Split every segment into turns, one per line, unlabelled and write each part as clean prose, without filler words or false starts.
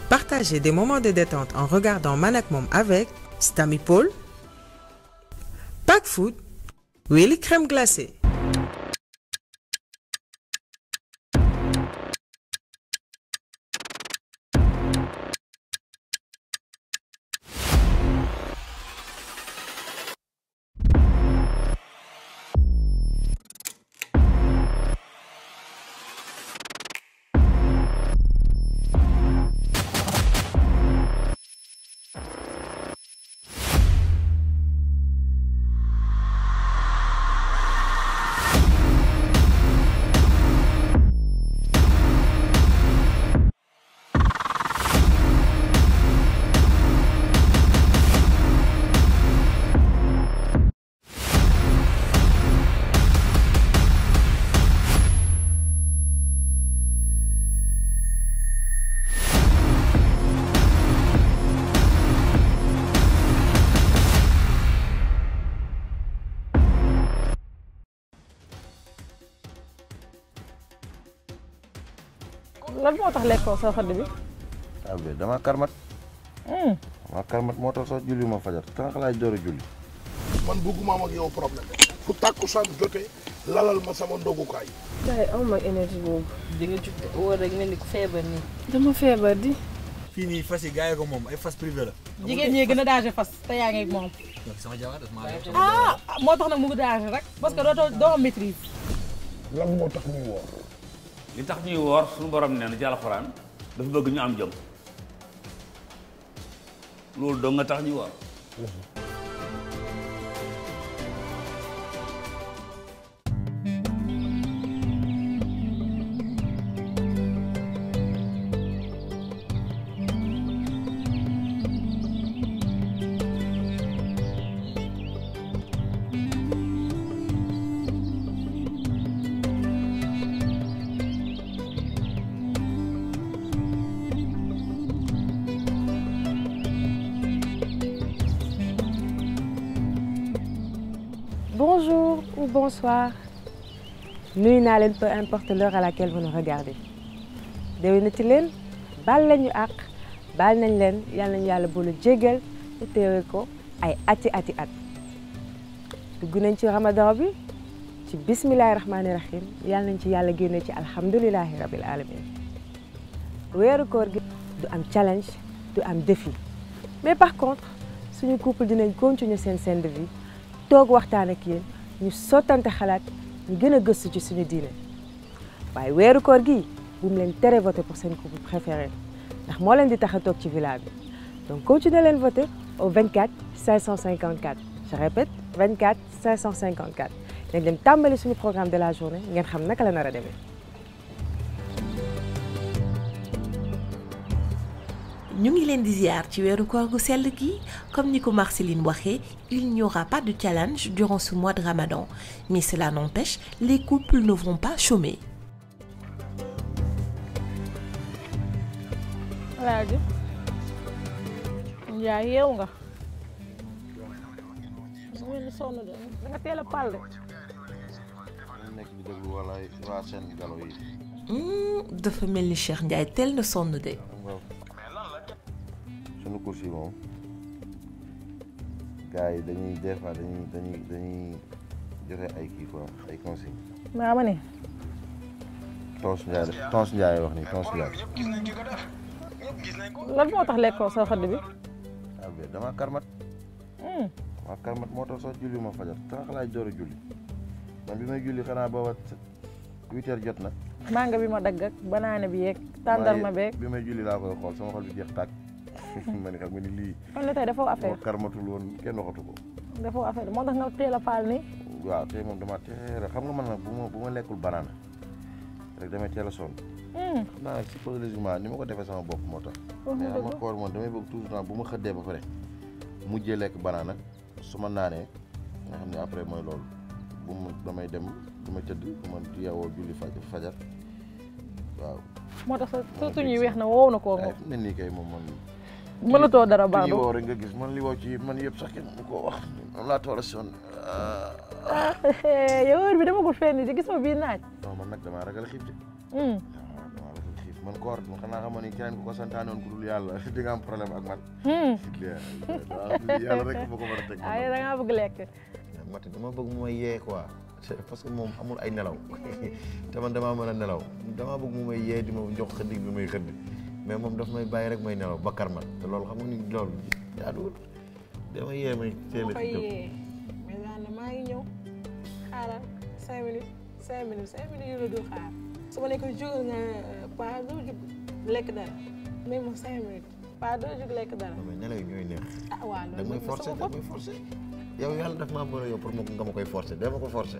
Partagez des moments de détente en regardant Manak Mom avec Stamy Paul, Pack Food, Willy Crème Glacée.
lan moo tax lekkoo sa xadd bi.
Abe dama karmat. Dama karmat moo tax sax julli ma fajar tànk laay door a julli.
man bëgguma am ak yow problème fu tàkkusaan jotee lalal ma sama ndogukaay.
waaye am ma énergie boobu. di nga jug wóor rek mel ni ku feebar nii.
dama feebar di.
fii nii fas yi gars yi ko moom ay fas privé la.
jigéen ñi gën a danger fas te yaa ngi ak moom.
sama jabar daf maa
moo tax nag mu ngi danger rek parce que doo am maîtrise.
lan moo tax ñuy woor.
li tax ñuy woor suñu borom nee na ci alxuraan dafa bëgg ñu am jom loolu doo nga tax ñuy woor.
Bonjour ou bonsoir. Nuyu naa leen peu importe l'heure à laquelle vous nous regardez. déwénati leen baal lañu àq baal nañ leen yal nañu yàlla boole jéggal te teewee ko ay ati at. dugg nañ ci ramadan bi ci bismillahi rahmaani rahim yal nañ ci yàlla génne ci alhamdulilahi rabil alamin weeru koor gi du am challenge du am défi mais par contre suñu couple dinañ continuer seen scène de vie toog waxtaan ak yéen ñu sottante xalaat ñu gën a gëstu ci suñu diine waaye weeru koor gi bu mu leen tere voter pour seen couple préféré ndax moo leen di tax a toog ci villa bi donc continuez leen voter au 24 554 je répète 24 554 dañ dem tàmbali suñu programme de la journée ngeen xam naka la nar a demee.
ñu ngi leen di ziar ci weeru koor gu sell gi comme ni ko Marceline waxee il n'y aura pas de challenge durant ce mois de Ramadan mais cela n'empêche les couples ne vont pas chômer.
Alaaji Njaay yeewu nga. nga sonn de da nga teel a pal de.
nekk di déglu wala waa seen galo yi.
dafa mel ni Cheikh Ndiaye teel na sonn de.
sunu course yi moom gars yi dañuy des fois dañuy joxe ay kii quoi ay consignes.
maa ma ne.
Tons Ndiaye wax ni Tons Ndiaye.
lan moo tax lekkoo sa xadd bi.
ah bien dama karmat. dama karmat moo tax sax julli ma fajar tànk laay door a julli man bi may julli xanaa booba 8 heures jot na.
manga bi ma dagg ak banaane bi yeeg tàndarma beeg.
bi may julli laa koy xool sama xol bi jeex tàkk. ma ne xam nga ni lii.
kon la tey dafoo affaire
moo karmatul woon kenn waxatu ko.
dafoo affaire moo tax nga teel a paal ni.
waaw tey moom dama teel a xam nga man nag bu ma lekkul banaana rek damay teel a sonn. xam naa nag psychologiquement ni ma ko defee sama bopp moo tax. mais xam nga koor moom damay bëgg tout le temps bu ma xëddee ba pare mujjee lekk banaana su ma naanee nga xam ne après mooy loolu bu ma damay dem du ma tëdd du ma yeewoo julli fajar waaw.
moo tax sa tuñ yi weex na wow na koo moom.
ne nii kay moom man.
mënatoo dara baax
li woo rek nga gis man li woo ci man yëpp sax kenn mu koo wax man laa toll si woon.
yow heure bi dama ko fenn di gis ma bii naaj.
non man nag damaa ragal xiif de. damaa ragal xiif man koor xanaa xamoon ni keneen ku ko santaanoon ku dul yàlla di nga am problème ak man. yàlla rek ma ko war a teg.
ah da ngaa bëgg lekk.
Mati dama bëgg mu may yee quoi parce que moom amul ay nelaw te man damaa mën a nelaw damaa bëgg mu may yee di ma jox xëdd bi may xëdd mais moom daf may bàyyi rek may nelaw ba kar man te loolu xam nga ni loolu jaaduwul dama yee may teel a fi jóg.
mais daal maa ngi ñëw xaaral 5 minutes 5 minutes 5 minutes yu la dul xaar su ma nekkoon jógal nga pas doo jóg lekk dara mais moom 5 minutes pas doo jóg lekk dara.
mais nelaw yi ñooy neex.
ah waaw loolu
da nga may forcer da nga may forcer. yow yàlla daf maa bëri yow pour nga ma koy forcer dama ko forcer.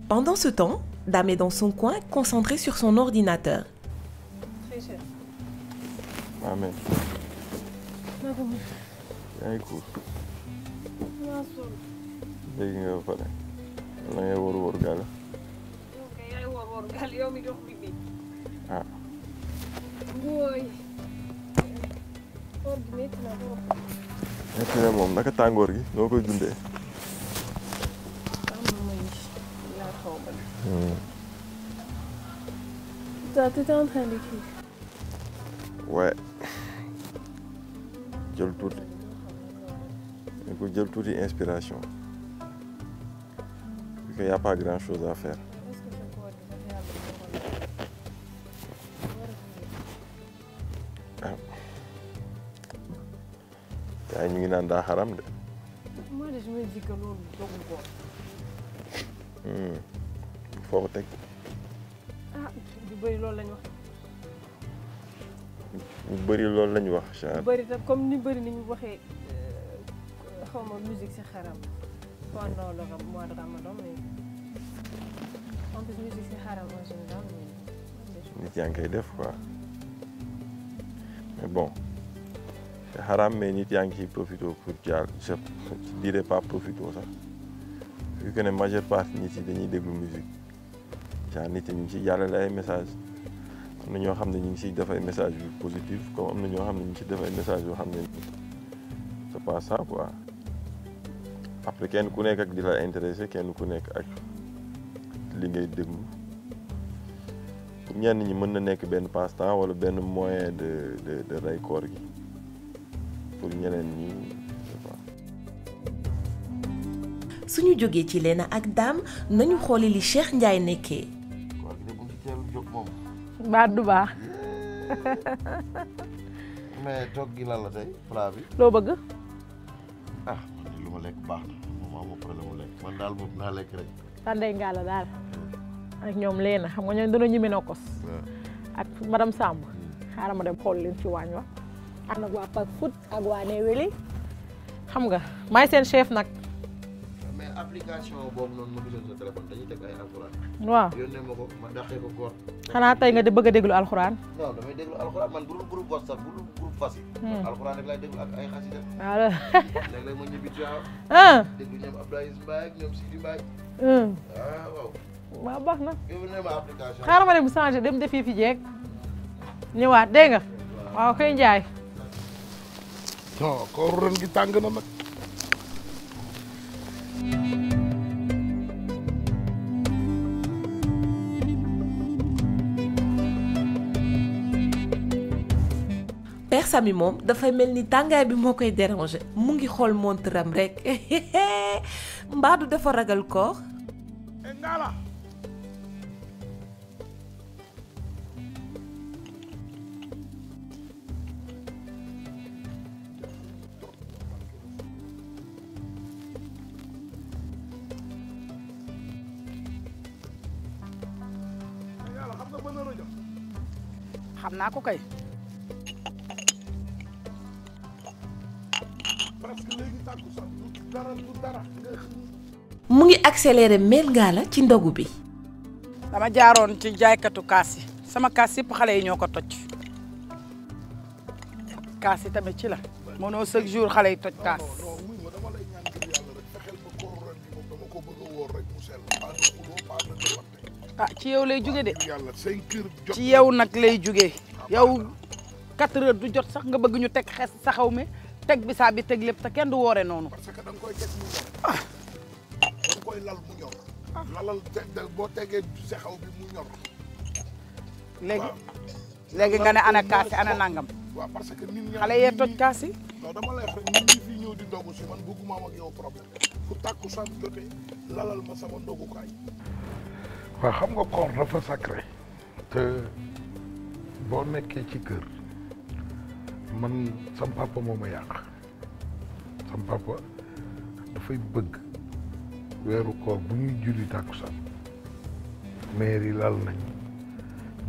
Pendant ce temps, Dame est dans son coin, concentrée sur son ordinateur.
Amen. yaa ngi cool. léegi nga ba pare. wala ngay wóor gaal.
ok yaay wóor gaal yow mi jox bi bi.
ah.
wóoy. wóor gi métti na trop.
métti na moom naka tàngoor gi noo koy dundee.
Toi, tu es en train d'écrire.
Ouais. jël tuuti. il faut jël tuuti inspiration. vu qu'il n'y a pas grand chose à faire. yaa ñu ngi naan daa xaram de.
moi de je me dis que loolu dogu ko.
foo ko teg.
ah du bëri loolu lañ wax.
bu bëri loolu lañ wax.
du bëri tam comme ni bëri ni ñu waxee xaw ma musique si xaram pendant le mois de Ramadan mais en plus musique si xaram en général mais.
nit yaa ngi koy def quoi mais bon. c'est haram mais nit yaa ngi ciy profité pour jaar je dirais pas profité sax vu que ne majeure partie nit yi dañuy déglu musique genre nit yi ñu ngi ciy jàllale ay message am na ñoo xam ne ñu ngi ciy def ay message yu positif comme am na ñoo xam ne ñu ngi ciy def ay message yoo xam ne c'est pas ça quoi après kenn ku nekk ak di la intéressé kenn ku nekk ak li ngay déglu pour ñenn ñi mën na nekk benn passe-temps wala benn moyen de rey koor gi pour ñeneen ñi
suñu jógee ci Léna ak Dame nañu xooli li Cheikh Ndiaye nekkee.
koor gi de bu ci teel jóg moom.
baat du baax.
mais toog gi lan la tey plat bi.
loo bëgg.
ah man lu ma lekk baax na moom amoo problème mu lekk man daal moom naa lekk rek.
Tandey Ngalla daal ak ñoom Léna xam nga ñoom dañoo ñeme nokos ak madame Samb xaaral ma dem xool leen ci waañ wa ak nag waa Pack Food ak waa Neweli xam nga maay seen chef nag.
mais application boobu noonu ma gisoon sa téléphone dañuy teg ay alxuraan.
waaw
yónnee ma ko ma dàqee ko koor.
xanaa tey nga di bëgg a déglu alxuraan.
non damay déglu alxuraan man bu dul groupe WhatsApp bu dul groupe fas yi. alxuraan rek laay déglu ak ay xasida.
waaw
léeg-léeg ma ñibbi ci waaw. déglu ñoom Abdoulaye Mbaye ak ñoom Sidi Mbaye. waaw.
waaw baax na.
yónnee ma application.
xaaral ma dem changé dem defi fi jeeg ñëwaat dégg nga. waaw kay Ndiaye.
non koor ren gi tàng na nag.
Père Samy moom dafay mel ni tàngaay bi moo koy déranger mu ngi xool montre am rek mbaa du dafa ragal koor.
Ngalla.
xam naa ko kay.
mu ngi accéléré mel Ngalla ci ndogu bi.
dama jaaroon ci jaaykatu kaas yi sama kaas yëpp xale yi ñoo ko toj kaas yi tamit ci la mënoo chaque jour xale yi toj kaas. ah ci yow lay jóge de ci yow nag lay jóge yow 4 heures du jot sax nga bëgg ñu teg xes saxaw mi teg bisaab bi teg lépp te kenn du woore noonu.
parce que da nga koy teg mu ñor. da nga koy lal mu ñor. lalal boo tegee saxaw bi mu ñor
léegi nga ne ana kaasi ana nangam.
waaw parce que nit ñi
xale yee toj kaasi.
non dama lay wax rek nit ñi fii ñëw di ndogu si man bëgguma am ak yow problème fu tàkkusaan jotee lalal ma sama ndogukaay. waaw xam nga koor dafa sacré te boo nekkee ci kër man sam papa moo ma yàq sam papa dafay bëgg weeru koor bu ñuy julli tàkkusaan maire yi lal nañ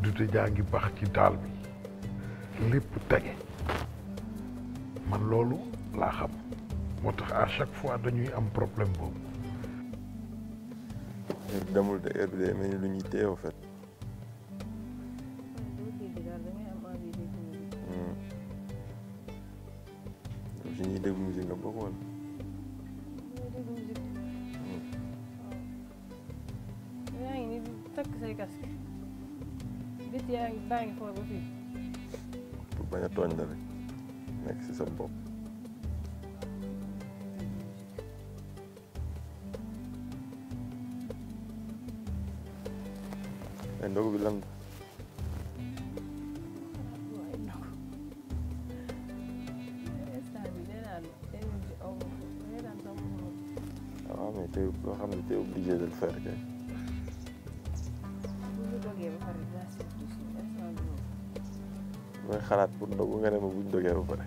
dute jaa ngi bax ci daal bi lépp tege man loolu laa xam moo tax à chaque fois dañuy am problème boobu.
demul de heure bi de mel ni lu ñuy téye en fait. si ñuy déglu musique nga bokk wala.
yaa ngi nii di takk say casque bit yaa ngi baa ngi xool ba fii.
pour bañ a tooñ la rek nekk si sa bopp. mais ndogu bi lan la. waaw mais tey loo xam ne tey obligé de le faire kay. mooy xalaat pour ndogu nga ne ma buñ dogee ba pare.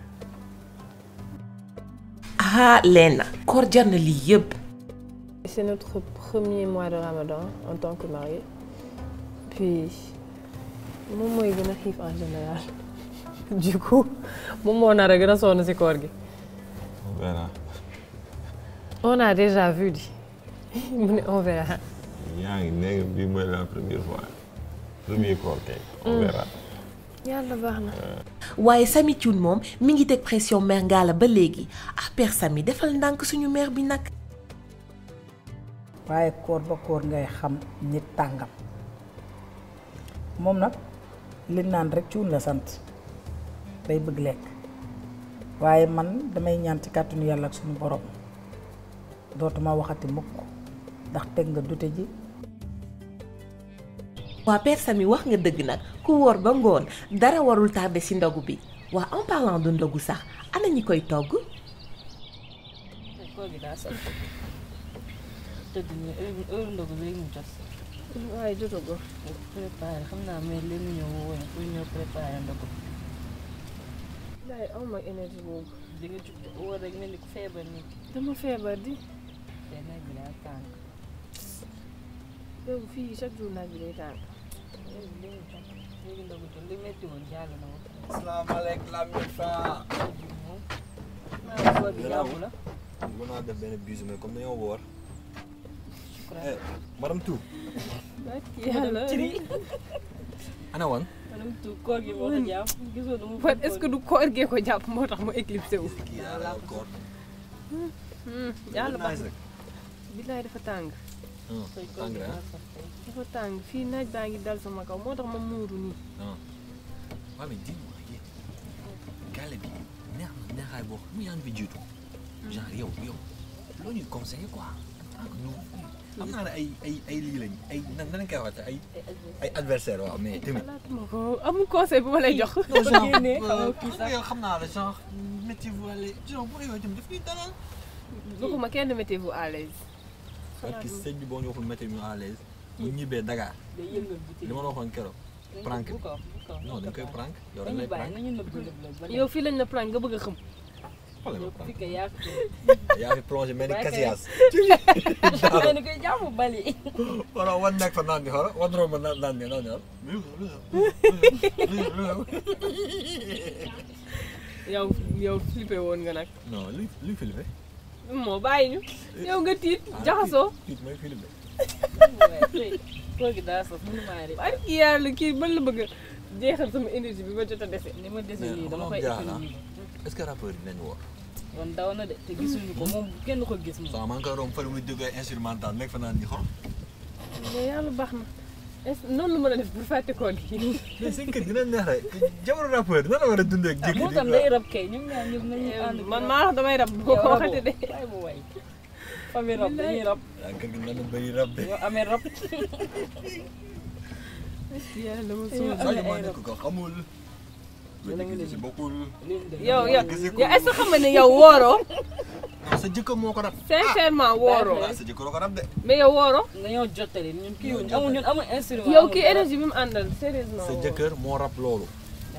ah Léna koor jar na lii yëpp.
C'est notre premier mois de Ramadan en tant que marié. Puis moom mooy gën a xiif en général. Du coup moom moo nar a gën a sonn ci koor gi.
On verra.
On a déjà vu di mu ne on verra.
yaa ngi nekk bii mooy la première fois premier koor kay. On verra.
yàlla baax na.
waaye Samy Thioune moom mi ngi teg pression mère Ngalla ba léegi ah père Samy defal ndànk suñu mère bi nag.
waaye koor ba koor ngay xam nit tàngam moom nag li naan rek cuun la sant day bëgg lekk waaye man damay ñaan ci kàttanu yàlla ak suñu borom dootuma waxati mukk ndax teg nga dute ji.
waa père Samy wax nga dëgg nag ku wóor ba ngoon dara warul tardé ci ndogu bi waa en parlant de ndogu sax ana ñi koy togg.
koor gi daa sax tëdd ñu heure ndogu léegi mu jot. waaye joto ko préparé xam naa mais léegi ñëw woon pour ñëw préparé ndogu. waaye am ak énergie boobu. di nga jug wóor rek mel ni ku feebar nii. dama feebar di. te naaj bi daa tàng. yow fii chaque jour naaj bi day tàng. léegi ndogu jot li métti woon jàll na woon.
asalaamaaleykum la mille francs.
koor bi jàmm la.
mën naa def benn bise mais comme dañoo woor. madame Tou.
yàlla
ana wan.
madame Tou koor gi moo ko jàpp. gisoo du mu est-ce que du koor gee ko jàpp moo tax mu éclipsé wu. yàlla baax na. billaay dafa tàng. dafa tàng fii naaj baa ngi dal sama kaw moo tax ma muuru nii.
waaw mais dis-moi yéen gàlle bi neex na neexaay boo xam ne yaa ngi fi jiitu. genre yow loo ñuy conseillé quoi en tant que nous am naa ne ay lii lañ ay nan lañ koy waxee ay adversaire waaw mais tamit.
amul conseil bu ma lay jox.
non genre yow xam naa la genre mettez-vous à l'aise genre boo yow tamit daf ñuy dalal.
waxuma kenn mettez-vous à l'aise.
parce que sëñ bi boo ñu waxul mettez-vous à l'aise bu ñibbee Dakar li ma la waxoon keroog prank non dañ koy prank yow dañ lay prank.
yow fii lañ la prank nga bëgg a xam.
yaa fi plongé mel ni Casillas.
yaa ngi koy jàmm bali.
wala wan nekk fa naan di xool wan romb naan di xool.
yow flippé woon nga nag.
non luy flippé.
moo bàyyi ñu. yow nga tiit jaxasoo.
tiit mooy flippé.
koo gi daa sos mënu maa rek. ak yàlla kii ban la bëgg a jeexal sama énergie bi ma jot a dese. li ma dese nii dama koy économiser.
est-ce que rappeur yi nañu woor.
kon daw na de te gisuñu ko moom kenn ko gis moom.
waaw maa ngi koy romb fële muy déggee instrumental nekk fa naan di xool.
mais yàlla baax na noonu la mën a def bu fàtte koon gi.
mais seen kër dina neex rek jamono rappeur nan la war a dundee ak jékki.
moo tax day rab kay ñoom ñaar ñëpp nañu ànd. man maa wax damay rab boo ko waxati de. waaye mu way famille rab dañuy rab.
waaw kër gi nan la bëri rab de.
yoo amee rab. yàlla ma
Sadio Mané ko xamul. si bokkul.
yow est-ce que xam nga ne yow wooroo.
sa jëkkër moo ko rab.
sincèrement wooroo.
sa jëkkër ko rab de.
mais yow wooroo.
dañoo jottali ñun kii ñun amul instrument.
yow kii énergie bi mu àndal sérieusement.
sa jëkkër moo rab loolu.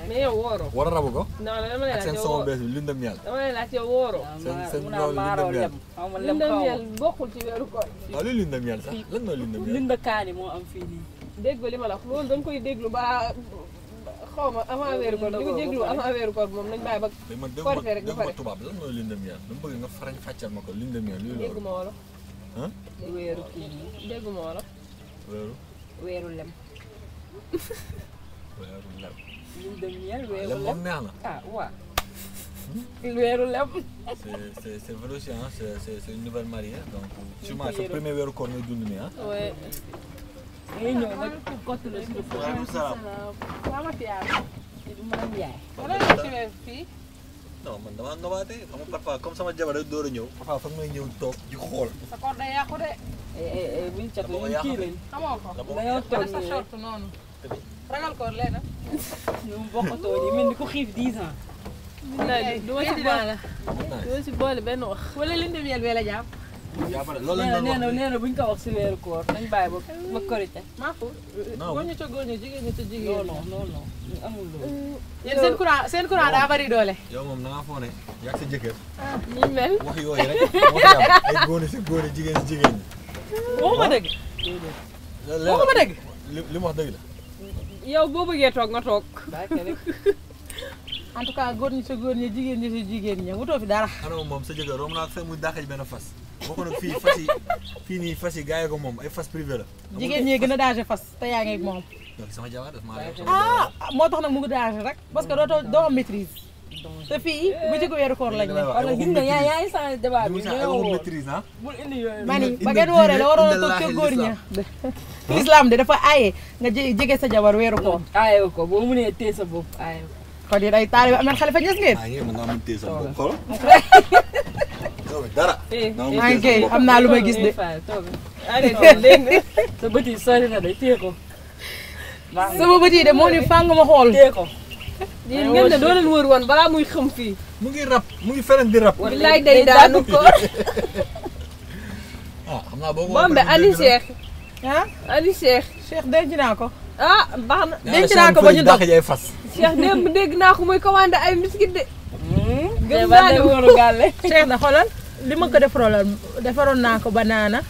mais yow wooroo.
war a rabu ko.
non dama lay laaj
seen son bees bi lindam yàlla.
dama lay laaj yow wooroo.
seen loolu lindam yàlla.
lindam yàlla bokkul ci weeru koor.
waaw luy lindam yàlla sax lan mooy lindam yàlla.
linda kaani moo am fii nii.
dégg li ma la wax loolu dañ koy déglu ba xaw ma avant weeru koor di ko déglu avant weeru koor moom nañ bàyyi ba. koor fee rek ba pare
tubaab lan mooy lindam yàlla dama bëgg nga farañ fàccal ma ko lindam yàlla luy loolu.
dégguma wolof.
ah.
weeru kii
dégguma wolof.
weeru lem.
weeru lem.
lindam yàlla weeru
lem moom neex na.
ah waaw. weeru lem.
c'est vrai aussi hein c'est une nouvelle mariée donc sûrement sa premier weeru koor ngay dund nii ah.
oui. ngay ñëw nag kott la si dëkk.
waaleykum salaam.
waaw ma fiyaar.
du ma am yaay.
wala nga ci weer fii.
non man damaa nobaate xam nga parfois comme sama jabar rek door a ñëw. parfois foog may ñëw toog di xool.
sa koor day yàqu de.
buñ cat la ñu kii lañ.
xamoo ko.
dañoo toog
sa short noonu. ragal koor lee na.
ñoom bokkatoo nii mel ni ku xiif 10 ans.
du ma ci boole. du ma ci boole benn wax. wala li ndem yel bee la jàpp.
loolu lañ doon wax
nee na buñ ko wax si weeru koor nañ bàyyi ba korite.
maa ko góor ñu ca góor ñu jigéen ñu ca jigéen ñi.
non ñu amul loolu.
yéen seen courant daa bari doole.
yow moom da ngaa foog ne yaa sa jëkkër.
ñi mel.
wax yooyu rek moo fi am ay góor si góor yi jigéen si jigéen ñi.
waxuma dëgg. waxuma dëgg.
li mu wax dëgg la.
yow boo bëggee toog nga toog. en tout cas góor ñi ca góor ñi jigéen ñi ci jigéen ñi wutoo fi dara.
xanaa moom sa jëkkër romb naa ko sax muy dàqee benn fas. boo ko nag fii fas yi fii nii fas yi gars yi ko moom ay fas privé la.
jigéen ñi gën a danger fas te yaa ngi ak moom.
donc sama jabar daf maa
moo tax nag mu ngi danger rek parce que doo am maîtrise. te fii bu ci ko weeru koor lañ ne.
wala gis nga yaa ngi changé débat bi
ñoo woo maîtrise ah.
bul indi yooyu.
mani ba ngeen wooree la waroon a toog ca góor ña. l'islam de dafa aaye nga jege sa jabar weeru koor.
aaye ko boo mënee téye sa bopp aaye ko.
kon yéen ay taalibe Ahmed Khalifa Niass ngeen.
mën naa mën téye sa bopp xool. dara.
maa ngi koy am naa lu may gis de.
sa bët yi sori na de téye ko.
sama bët yi de moo ni fàng ma xool.
téye ko.
yéen ngeen ne doo leen wër woon balaa muy xam fii.
mu ngi rab mu ngi feneen di rab.
wallaay day daanu ko.
ah xam naa boo ko
moom de Ali Cheikh. ah Ali Cheikh. Cheikh denc naa ko. ah baax na denc naa ko ba ñu dox
ay fas.
Cheikh démb dégg naa ko muy commandé ay biscuit de.
gën naa ne wóoru gàlle.
Cheikh na xoolal li ma ko defaroon naa ko banaana.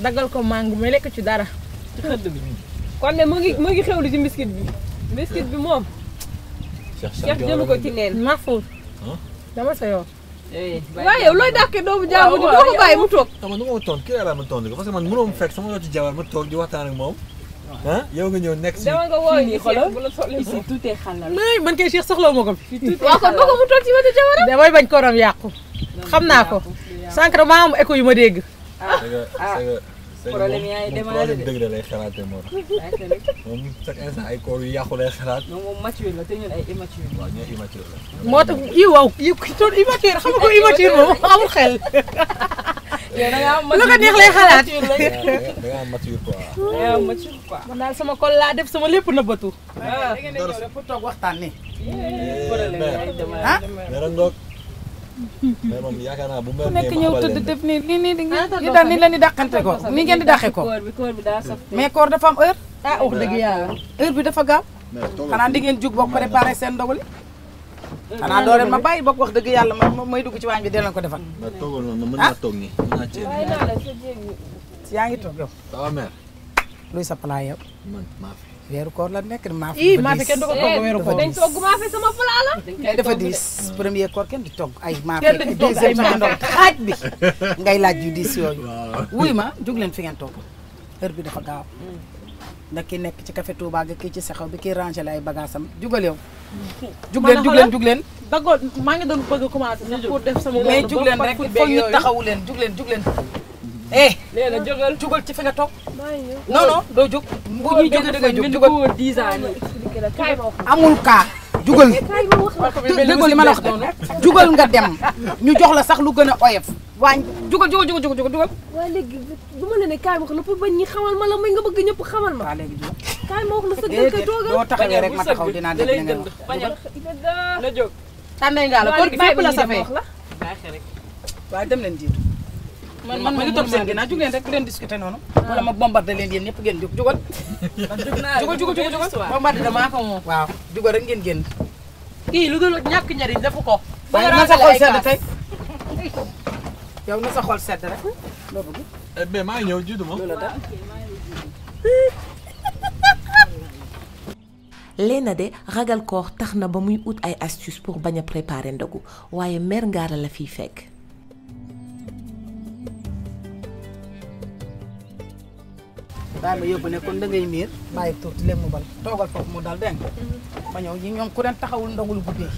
daggal ko mango mais lekk ci dara.
ci xëdd bi.
kon ne mu ngi xewlu ci biscuit bi. biscuit bi moom. Cheikh jëlu ko ci neen. Mahfouz. dama sa yoon. waaye yow looy dàqee doomu jàmbur ji doo ko bàyyi mu toog.
man du ma ko tontu kii laa ma tontu ko parce que man mënoo ma fekk sama yoon ci jabar ma toog di waxtaan ak moom. ah yow nga ñëw nekk si.
dama nga woo ñu Cheikh bu la soxla
ici tout est halal.
man kay Cheikh soxla ma ko fi. waaw kon boo ko mu toog ci wetu jabaram. damay bañ kooram yàqu. xam naa ko sànq maa am écho yu ma dégg.
problème yaa ngi démarré de
dëgg la lay xalaatee moo tax. moom chaque instant ay koor yu yàqu lay xalaat.
moom mature la te ñun ay immature.
waaw ñoo immature la.
moo tax waaw immature xam nga ko immature moom amul xel.
yow da ngaa am
lu ko neex lay xalaat.
da ngaa am mature quoi.
da ngaa am mature quoi.
man daal sama kol laa def sama lépp na bëtu.
da ngeen di ñëw rek pour toog waxtaan ni.
problème yaa ngi démarré.
ah
mais nag ngoog. mais moom yaakaar naa bu mel
ku nekk ñëw tëdd def nii nii di ngeen daal ni leen di dàqante ko ni ngeen di dàqee ko.
koor bi daa saf.
mais koor dafa am heure.
ah wax dëgg yàlla.
heure bi dafa gaaw. xanaa di ngeen jug boog préparé seen ndogali. xanaa doo leen ma bàyyi boog wax dëgg yàlla may dugg ci waañ bi dee leen ko defal.
mais toogal noonu mën naa toog nii mën naa cee.
yaa ngi toog yow.
waaw mère.
luy sa plat yow.
man maa fi.
weeru koor la nekk maa fi.
ii maa fi kenn du ko togg weeru koor.
dañ
togg maa fi sama plat la.
kay dafa diis premier koor kenn di togg ay maa fi.
kenn di togg ay maa ndox
xaaj bi. ngay laaj yu diis yooyu. wuy ma jug leen fi ngeen toog heure bi dafa gaaw. ndax ki nekk ci café Touba ga kii ci saxaw bi kii rangé la ay bagages am jugal yow. jug leen.
d'accord maa ngi doon bëgg a commencer sax pour def sama.
mais jug leen rek foog ñu taxawu leen jug leen.
léegi nag
jugal ci fi nga toog. non doo jug. bu ñuy jóge da ngay jug jugal. amul kaa. jugal déggoo li ma la wax jugal nga dem ñu jox la sax lu gën a oyof. waañ jugal.
waaye léegi bu ma la ne kaay ma ko la pour bañ ñi xamal ma la may nga bëgg ñëpp xamal ma.
waaw léegi jugal.
kaay ma wax la sa gën kay toogal.
doo taxawee rek ma taxaw dinaa dégg li nga wax.
bañal la jóg.
tànnay ngaa la koor gi fépp la safee.
baaxee rek.
waaye dem leen jiitu. man ma ngi topp seen ginnaaw jug leen rek bu leen discuter noonu. wala ma bombardé leen yéen ñëpp ngeen jóg jugal. jugal bombardé damaa ko moom. waaw jugal rek ngeen génn.
kii lu dul ñàkk njariñ defu ko.
waaye na sa xol sedd tey. yow na sa xol sedd rek. loo bëgg.
mais maa ngi ñëw jiitu ma.
Léna de ragal koor tax na ba muy ut ay astuces pour bañ a préparer ndogu waaye mère Ngara la fiy fekk.
bàyyi ma yóbbu ne kon da ngay miir bàyyi tuuti léegi mu bal toogal foofu mu dal dégg nga. ma ñëw ñi ñoom ku leen taxawul ndogul guddee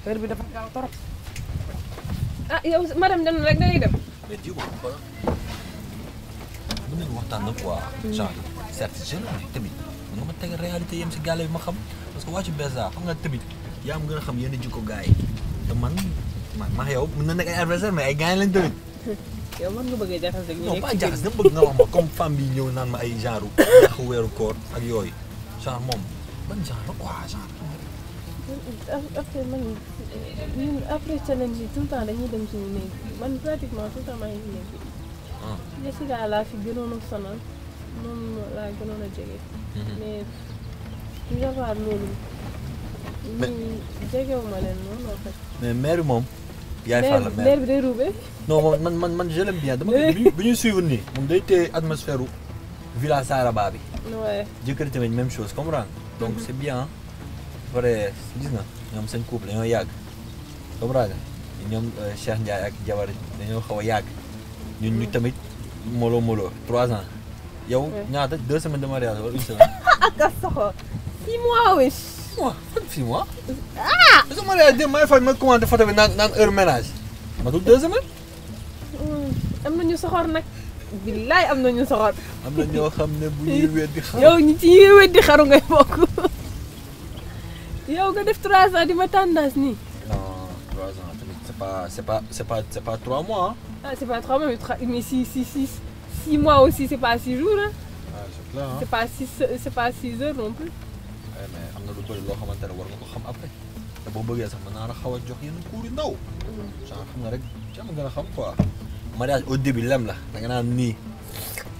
heure bi dafa gaaw torop.
ah yow madame dem rek dangay dem.
mais jiw ba xoolal mën nañu waxtaan nag quoi. genre certes jeune la tamit mën nga ma tegal réalité yem si gàlle bi ma xam parce que waa ci Beza xam nga tamit yaa am gën a xam yenn jikko gars yi te man yow mën na nekk ay adversaire mais ay gars lañ tamit.
yow man nga bëggee jaxase ak ñu
non pas jaxase dama bëgg nga wax ma comme femme bi ñëw naan ma ay genre yàqu weeru koor ak yooyu genre moom ban genre la quoi genre.
après man ñun après challenge yi tout le temps dañuy dem suñu néeg man pratiquement tout le temps maa ngi néeg bi. Jessica laa fi gënoon a sonal moom laa gënoon a jege. mais ñu avoir loolu. ñu jegewuma leen noonu en fait.
mais mère moom. yaay Fall la
mère bi day ruube.
non man je l'aime bien dama bi ñuy suivre nii moom day téye atmosphère u villa Saraba bi.
ouais
jëkkër tamit même chose comprendre donc c'est bien. vrai gis nga ñoom seen couple dañoo yàgg comprendre ñoom Cheikh Ndiaye ak jabar dañoo xaw a yàgg ñun ñu tamit molo 3 ans yow ñaata 2 semaines de mariage wala 1 semaine.
ak a soxor 6 mois wesh.
6 mois. ah. sa mariage dem may fay ma commenté photo bi naan heure ménage ma dul 2 semaines.
am na ñu soxor nag. billaay am na ñu soxor.
am na ñoo xam ne bu ñuy weddi xaru.
yow ñi ci ñuy weddi xaru ngay bokk. yow nga def 3 ans di ma tendance nii.
non 3 ans tamit c'est pas 3 mois hein.
ah c'est pas 3 mois mais 6 mois aussi c'est pas 6 jours hein.
ah c'est clair hein.
c'est pas 6 heures non plus.
ouais mais am na lu bëri loo xamante ne war nga ko xam après te boo bëggee sax mën naa la xaw a jox yenn cours yu ndaw. genre xam nga rek jàmm gën a xam quoi. mariage au début lem la da nga naan nii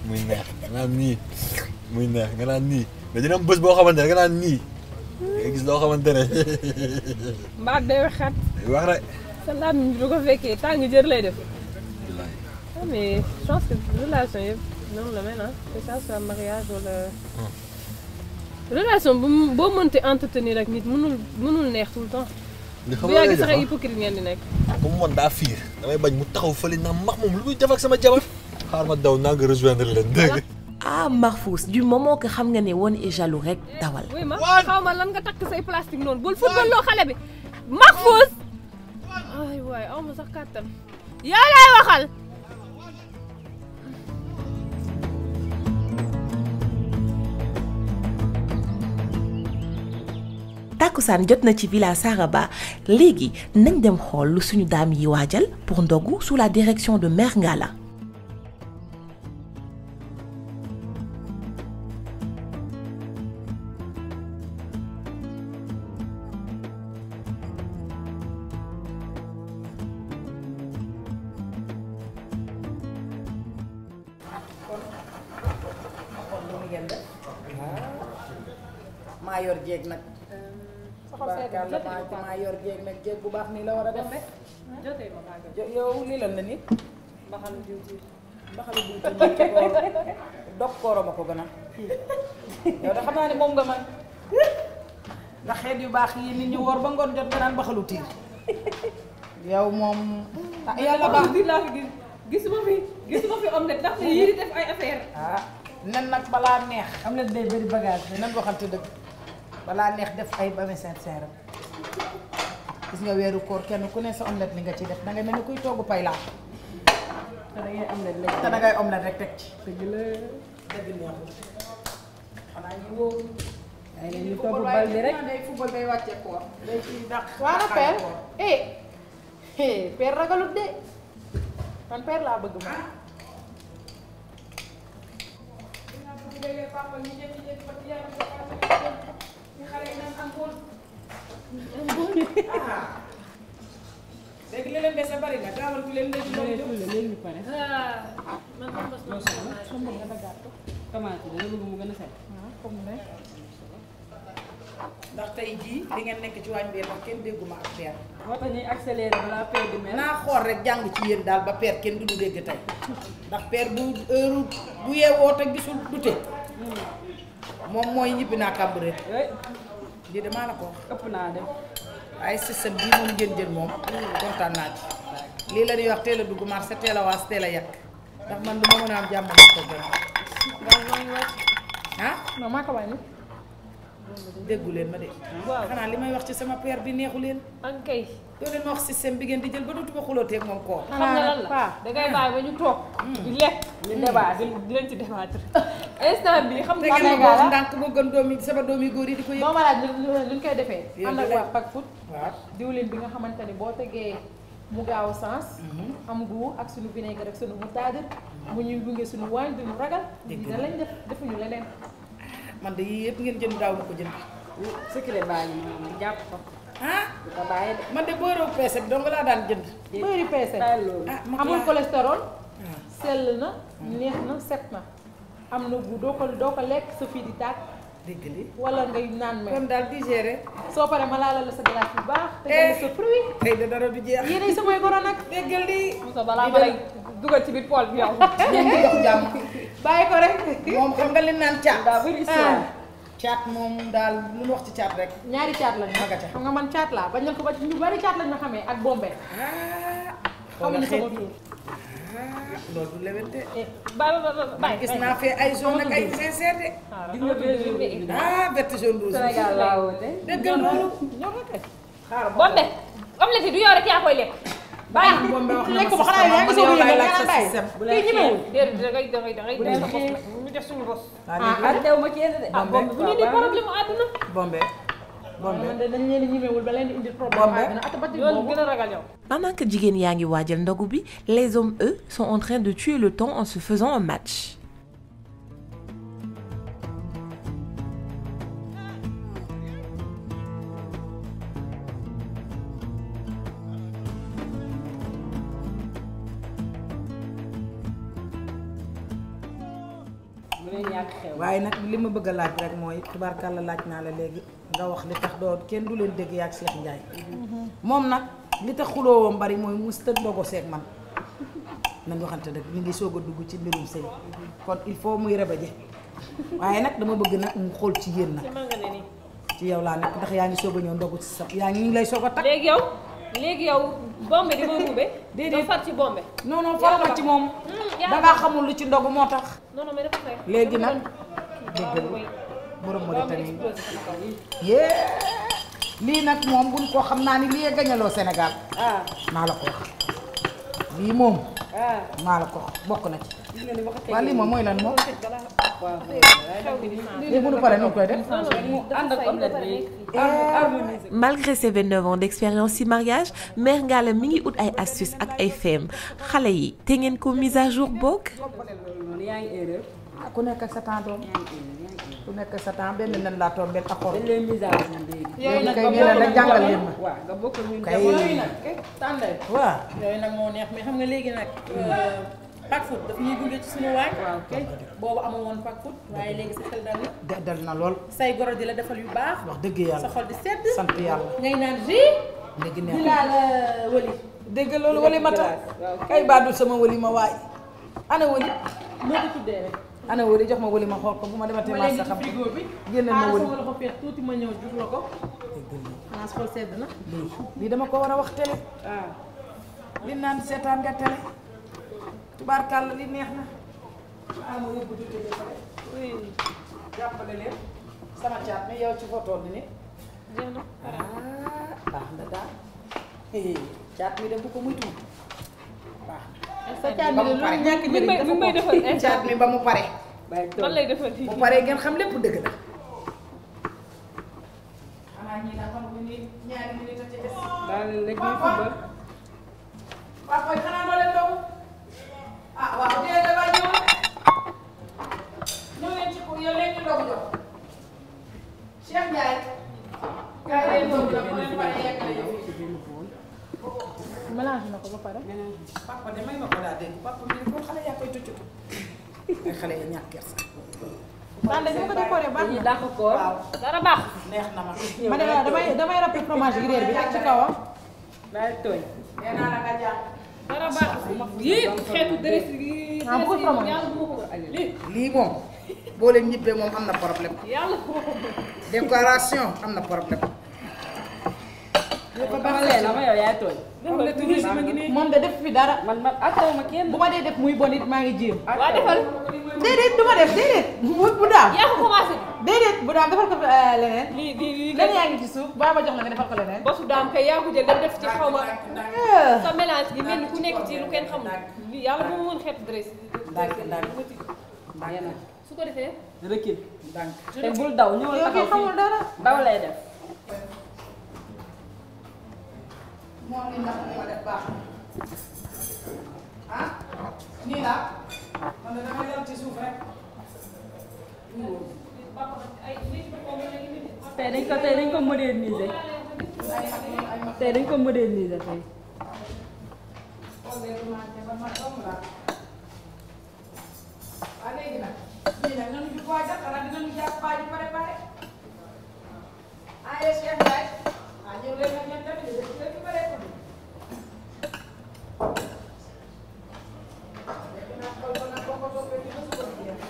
muy neex nga naan nii muy neex nga naan nii mais dina am bés boo xamante ne nga naan nii. nga gis loo xamante ne.
mbaa day waxaat.
wax rek.
sa laam du ko fekkee tàng jër lay def. ah mais je pense que relation yëpp noonu la mel ah que ça soit mariage wala. relation boo mënti entretenir ak nit mënul neex tout le temps.
li xam
bu yàgg sax ay hypocrite ngeen di nekk.
ba mu mën daa fiir damay bañ mu taxaw fële na max moom lu muy def ak sama jabar. xaar ma daw naa nga rejoindre leen dégg
ah Mahfouz du moment que xam nga ne woon est jaloux rek dawal.
oui ma xaw ma lan nga takk say plastique noonu bul football loo xale bi Mahfouz. ay waay aw ma sax kàttan. yaa lay waxal.
Takkusaan jot na ci villa Saraba léegi nañ dem xool lu suñu daam yi waajal pour ndogu sous la direction de mère Ngala.
maa yor jéeg nag. maa yor jéeg nag jéeg bu baax nii la war a def. yow lii lan la nit. mbaxalu diwtiir ci koor dog koorama ko gën a. yow de xam naa ne moom nga man ndax xeet yu baax yi nit ñu woor ba ngoon jot nga naan mbaxalu tiir. yow moom. ah yàlla baax
biir laa fi gisuma fi omelette ndax yii di def ay affaire.
ah nen nag balaa neex. omelette day bëri bagage bi nan waxante dëgg. balaa neex def ay bame sincère gis nga weeru koor kenn ku ne sa omelette li nga ci def da ngay mel ni kuy togg pay laa. te da ngay omelette rek teg ci. dëgg la dëgg neexul. xanaa ñu wóor.
ay la ñu togg bal bi rek
day football day wàcce koor. day ci dàq.
waaw père père ragalut de man père laa bëgg ma.
léeg-léeg papa ñu jékki-jékki ba ci yaram ñu xale yi naan ampoul. léegi li leen dese bari na gaawal ku leen léegi
léegi ñu pare.
man man bas ma
sama nga dafa gàtt. tomate dana bëgg mu gën a set.
comme ne ndax tey jii li ngeen nekk ci waañ bi ndax kenn dégguma ak peer.
moo tax ñuy accéléré balaa peer di mel.
naa xool rek jàng ci yéen daal ba peer kenn du du dégg tey ndax peer bu heure bu yeewoo te gisul dute moom mooy ñibbi naa kàmbure lii de maa la ko wax
ëpp naa dem
ay système bii moom ngeen jël moom kontaan naa ci lii la ñuy wax teel a dugg marché teel a waas teel a yàq ndax man du ma mën a am jàmm ma ko gën ah
non maa ko wàññi.
déggu leen ma de xanaa li may wax ci sama père bi neexu leen
an kay
doo leen ma wax système bi ngeen di jël ba dootuma xulóoteeg moom koor
xam nga lan la dangay bàyyi ba ñu toog di lekk di débat di leen ci débattre instant bi xam nga
ngeen ma wax ndànk moo gën doom yi sama doom yi góor yi di ko yëg
moo ma laaj luñ koy defee ànd ak waa Pack Food
waaw
diwlin bi nga xamante ni boo tegee mu gaaw sens am goût ak suñu vinaigre ak suñu moutarde mu ñuy gunge suñu waañ duñu ragal da lañ def defuñu leneen
man de yii yëpp ngeen jënd daaw ma ko jënd
sikile baa ngi noonu jàpp ko
ah
du ko bàyyi de
man de beurre peese bi dong laa daan jënd
beurre peese amul cholestérol sell na neex na set na am na goût doo ko lekk sa fii di tàkk
dégg li
wala ngay naan mel
kon daal digéré
soo paree ma laalal la sa glace bu baax te jënd sa fruit
tey de dara du jeex
yéenay samay goro nag
déggal li
so balaa ma lay dugal ci biir pool bi yow
ngeen di dox jàmm
bàyyi ko rek
moom xam nga li naan caat
daa bëri histoire
caat moom daal lu ñu wax ci caat rek
ñaari caat lañ ma xam nga man caat laa bañ nañ ko ba ñu bari caat lañ ma xamee ak bombe xamuñu sama tur
loolu du lewente
ba
gis naa fee ay jaune ak ay sincère de
gis nga vert
ah vert jaune rouge
Sénégal laa woote
déggal loolu
bombe omelette du yow rek yaa koy lekk bàyyi
bombe wax na
lekk ko xanaa yaa ngi soog a yëngal nga bàyyi
bu leen
ñemewul
bu leen xëy
ñu def suñu bos
ah dew ma kenn de
bombe bu ñu di problème àdduna
bombe bombe
man de dañ leen ñemewul ba leen di indi problème àdduna atabati boobu gën a ragal yow
Pendant que jigéen yaa ngi waajal ndogu bi, les hommes eux sont en train de tuer le temps en se faisant un match.
waaye nag li ma bëgg a laaj rek mooy tubaarkàlla laaj naa la léegi nga wax li tax doo kenn du leen dégg yaa ak Cheikh Ndiaye moom nag li tax xuloowam bari mooy musta ndogo seeg man nañ waxante dëgg ñu ngi soog a dugg ci mbirum sëy kon il faut muy rebaje waaye nag dama bëgg nag mu xool ci yéen nag ci yow laa nekk ndax yaa ngi soog a ñëw ndogu ci sa yaa ngi lay soog a takk
léegi yow bombe di ma ruube
déedéet
far ci bombe
non non faruma ci moom dangaa xamul lu ci ndogu moo tax
non non mais dafa fay
léegi nag déggal borom Mauritanie yée lii nag moom buñ ko xam naa ni lii gañaloo Sénégal maa la ko wax lii moom maa la ko wax bokk na ci waaw lii moom mooy lan moom lii bu nu paree nu koy def
Malgré ses 29 ans d'expérience ci mariage, Mère Ngalla mi ngi ut ay astuces ak ay feem xale yi te ngeen ko mise à jour bokk.
yaa ngi erreur
ku nekk ak sa temps doom ku nekk ak sa temps benn nen laa tombeel ak xor
dañ leen mise à jour léegi
yooyu kay nee na rek jàngal leen ma
waaw nga bokk ñun
kay
tànday
waaw
yooyu nag moo neex mais xam nga léegi nag Pack Food daf ñuy gunge ci suñu waaj kay boobu amul woon Pack Food waaye léegi sa xel dal na
dal na lool
say goro di la defal yu baax
wax dëgg yàlla
sa xol di sedd
sant yàlla
ngay naan jus
léegi
di
neex
laal wëli
dégg loolu wali ma tax kay baadul sama wali ma waay ana wali
moo ko tuddee rek
ana wali jox ma wali ma xool ko bu ma dematee
ma
ma
léegi
sa
ci
xam
frigo bi
génneel ma wali
sama loxo feex tuuti ma ñëw jox la ko xanaa sa xol sedd na
lii dama ko war a wax télé li naan seetaan nga télé tubaarkàlla li neex na ama yóbbu di télé pare jàppale leen sama caat mi yow ci photo ni baax na daal caat mi de bu ko muy tuut baax
sa caat bi de loolu ñàkk njëriñ dafa may defal
caat mi ba mu pare
lan lay defal fii
bu paree ngeen xam lépp dëgg la xanaa ñii nag xam nga ni ñaari minute a ci des
daal léegi ñuy football
papa xanaa doo leen dogu ah waaw dee da waa ñëw ñëw leen ci ko
mélange na ko ba pare.
papa damay ma ko daa dégg papa mi ne ko xale yaa koy tucc ay xale yi ñàkk kersa.
Bande bi ma ko décoré baax na.
dàq koor dara baax.
neex na ma.
damay ràpp fromage gi réer bi teg ci kawam.
daal tooy.
nee naa la nga jàng.
dara baax yii xeetu dërës yi.
ah bu ko fromage
yàlla bu ma ko lii.
lii moom boo leen ñibbee moom am na problème.
yàlla bu ma ko.
décoration am na problème.
ba lee la ma yow yaay tooy.
moom de def fi dara.
man ataw ma kenn.
bu ma dee def muy bon it maa ngi jéem.
waa defal.
déedéet du ma def déedéet. bu daam.
yaa ko commencé.
déedéet bu daam defal ko leneen.
lii
leneen yaa ngi ci suuf ba ma jox la nga defal ko leneen.
bosu daam kay yaa ko jël dem def ci xaw ma. sa mélange gi mel ni ku nekk ci lu kenn xamul. lii yàlla bu ma mën xeetu dress. su ko defee.
recul.
te bul daw ñëwal
yow kii xamul dara.
daw lay def.
moom li ndax li ma def baax ah nii la man de damay dal ci suuf rek.
tey dañ ko moderniser. tey dañ ko moderniser tey.
waaw léegi nag ñii nag nañu jub waajal xanaa dinañu jàpp paa ji préparé ah yéen chef Ndiaye ah ñëw leen nag ñoom tamit de def ci bare ko bi. léegi nag xool ko nag boo ko toppee dina suba bi jeex.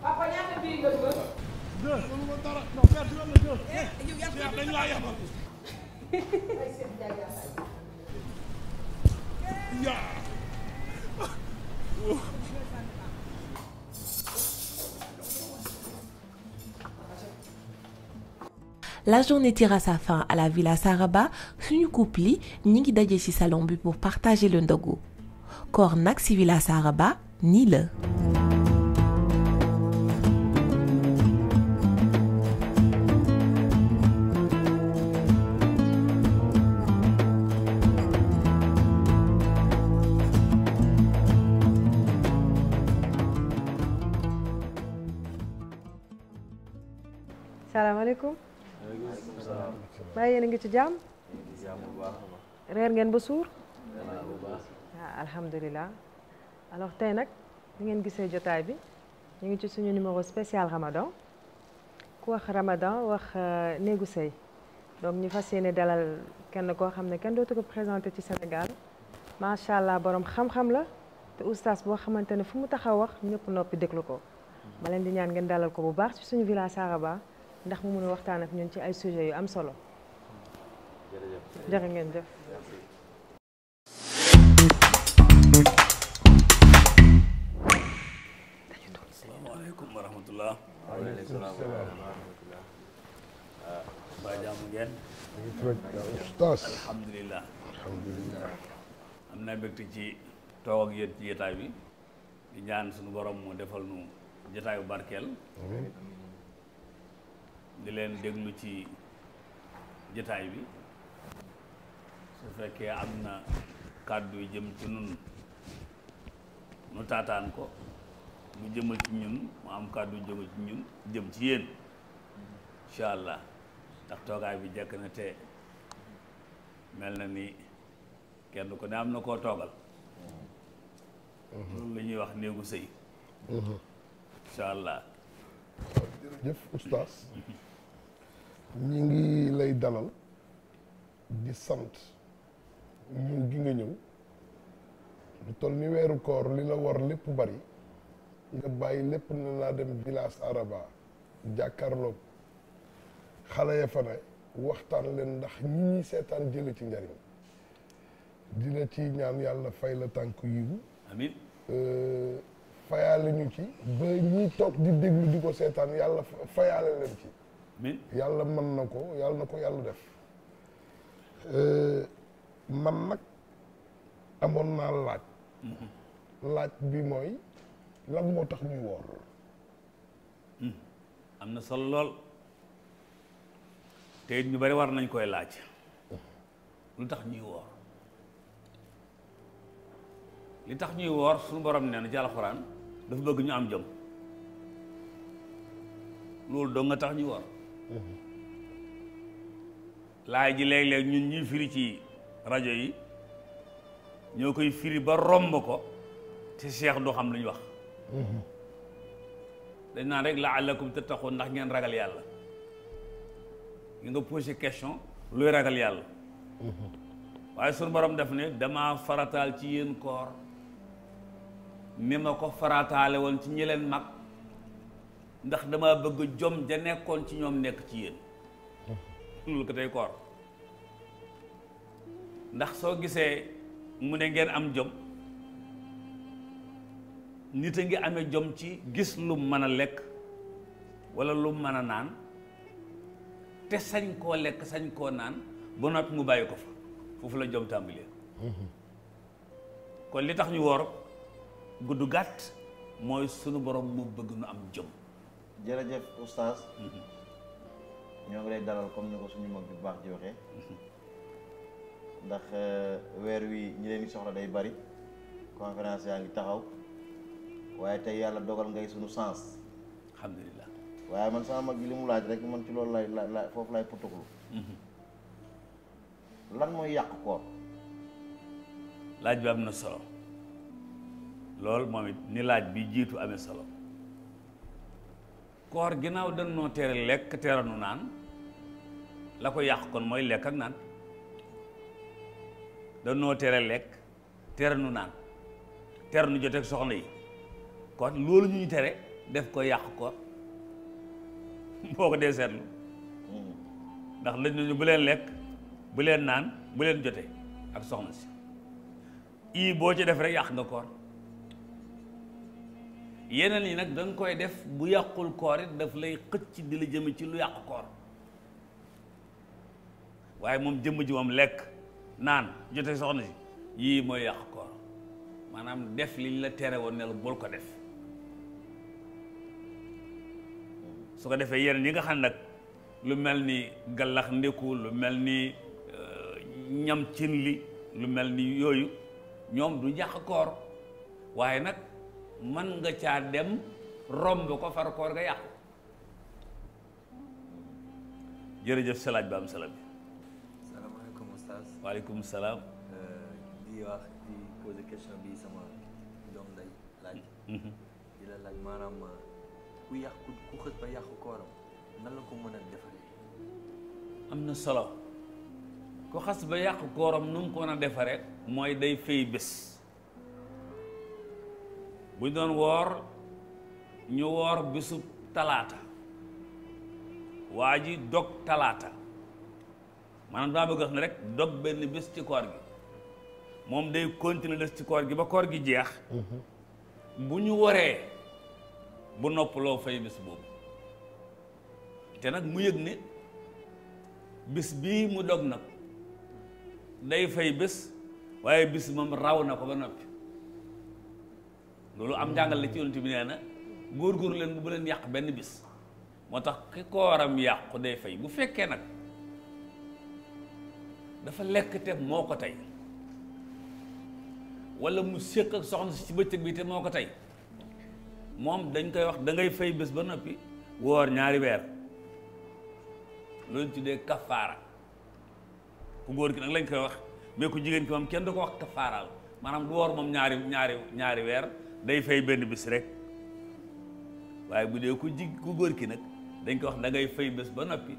papa ñaata bii nga dugal.
dañ laa yabal.
ay chef Ndiaye
yaa.
La journée tire à sa fin à la Villa Saraba suñu couple yi ñi ngi daje ci salon bi pour partager le ndogu koor nag ci Villa Saraba nii la.
salaamaaleykum. maa yéen a ngi ci jàmm. reer ngeen ba suur. waaw alhamdulilah. alors tey nag ni ngeen gisee jotaay bi ñu ngi ci suñu numéro spécial Ramadan ku wax Ramadan wax néegu sëy donc ñu fas yéene dalal kenn koo xam ne kenn dootu ko présenté ci Sénégal macha allah borom xam-xam la te oustaz boo xamante ne fu mu taxaw wax ñëpp noppi déglu ko ma leen di ñaan ngeen dalal ko bu baax ci suñu Villa Saraba ndax mu mun a waxtaan ak ñun ci ay sujets yu am solo. jërë ngeen jëf.
asalaamaaleykum wa rahmatullah. waaleykum salaam wa rahmatullah. ba jàmm ngeen. alhamdulilah. am na mbégte ci toog ak yéen ci jotaay bi di ñaan suñu borom mu defal nu jotaayu barkeel. di leen déglu ci jotaay bi su fekkee am na kàddu yu jëm ci nun nu taataan ko mu jëmal ci ñun mu am kàddu yu jëmal ci ñun jëm ci yéen incha allah ndax toogaay bi jekk na te mel na ni kenn ko ne am na koo toogal loolu la ñuy wax néegu sëy incha allah.
jërëjëf oustaz ñi ngi lay dalal di sant ñëw gi nga ñëw lu toll ni weeru koor li la war lépp bari nga bàyyi lépp na naa dem Villa Saraba jàkkaarloog xale ya fa ne waxtaan leen ndax ñi ñuy seetaan jële ci njariñ dina ci ñaan yàlla fay la tànk yiwu
amiin
fayaale ñu ci ba ñi toog di déglu di ko seetaan yàlla fayaale leen ci yàlla mën na ko yàlla def man nag amoon naa laaj bi mooy lan moo tax ñuy woor
am na solo lool te it ñu bari war nañ koy laaj lu tax ñuy woor li tax ñuy woor suñu borom nee na ci alxuraan dafa bëgg ñu am jom loolu doo nga tax ñuy woor laay ji léeg-léeg ñun ñuy firi ci rajo yi ñoo koy firi ba romb ko te Cheikh doo xam lu ñu wax dañ naan rek la'allakum tattaqun ndax ngeen ragal yàlla nga posé question luy ragal yàlla waaye suñu borom def ne dama farataal ci yéen koor ni ma ko farataale woon ci ñi leen mag ndax dama bëgg jom ja nekkoon ci ñoom nekk ci yéen loolu ko tey koor ndax soo gisee mu ne ngeen am jom nit a ngi amee jom ci gis lu mën a lekk walla lu mën a naan te sañ koo lekk sañ koo naan ba noppi mu bàyyi ko fa foofu la jom tàmbalee kon li tax ñu woor gudd gàtt mooy sunu borom mu bëgg nu am jom.
jërëjëf oustaz ñoo ngi lay dalal comme ni ko suñu mag bu baax ji waxee ndax weer wi ñi leen di soxla day bari conférence yaa ngi taxaw waaye tey yàlla dogal ngay suñu sens
alhamdulilah
waaye man sama mag ji li mu laaj rek man ci loolu lay foofu lay putuklu lan mooy yàq koor
laaj bi am na solo loolu moom it ni laaj bi jiitu amee solo koor ginnaaw dañoo tere lekk tere nu naan la ko yàq kon mooy lekk ak naan dañoo tere lekk tere nu naan tere nu joteeg soxna yi kon loolu ñuy tere def ko yàq koor boo ko dee seetlu ndax lañ nañu bu leen lekk bu leen naan bu leen jote ak soxna si ii boo ci def rek yàq nga koor yeneen yi nag da nga koy def bu yàqul koor it daf lay xëcc di la jëme ci lu yàq koor waaye moom jëmm ji moom lekk naan jote soxna si yii mooy yàq koor maanaam def liñ la tere woon ne la bul ko def su ko defee yeneen yi nga xam nag lu mel ni gallax ndeku lu mel ni ñam cin li lu mel ni yooyu ñoom du yàq koor waaye nag man nga caa dem romb ko far koor nga yàqu jërëjëf salaaj ba am sala bi
salaamaaleykum oustaz
waaleykum salaam
di wax di poser question bi sama doom lay laaj di la laaj maanaam ku yàqu ku xës ba yàqu kooram nan la ko mën a defaree
am na solo ku xas ba yàqu kooram nu mu ko mën a defaree mooy day fay bés bu ñu doon woor ñu woor bisu talaata waa ji dog talaata maanaam daa bëgg wax ne rek dog benn bés ci koor gi moom day continuer des ci koor gi ba koor gi jeex bu ñu waree bu noppaloo fay bés boobu te nag mu yëg ne bés bii mu dog nag day fay bés waaye bés moom raw na ko ba noppi loolu am njàngal la ci yonent bi nee na góorgóorlu leen bu leen yàq benn bis moo tax ki kooram yàqu day fay bu fekkee nag dafa lekk te moo ko tey walla mu séq ak soxna si ci bëccëg bi te moo ko tey moom dañ koy wax da ngay fay bés ba noppi woor ñaari weer loolu tuddee kafaara ku góor ki nag lañ koy wax mais ku jigéen ki moom kenn du ko wax kafaaraal maanaam du woor moom ñaari weer day fay benn bis rek waaye bu dee ku góor ki nag dañ koy wax da ngay fay bés ba noppi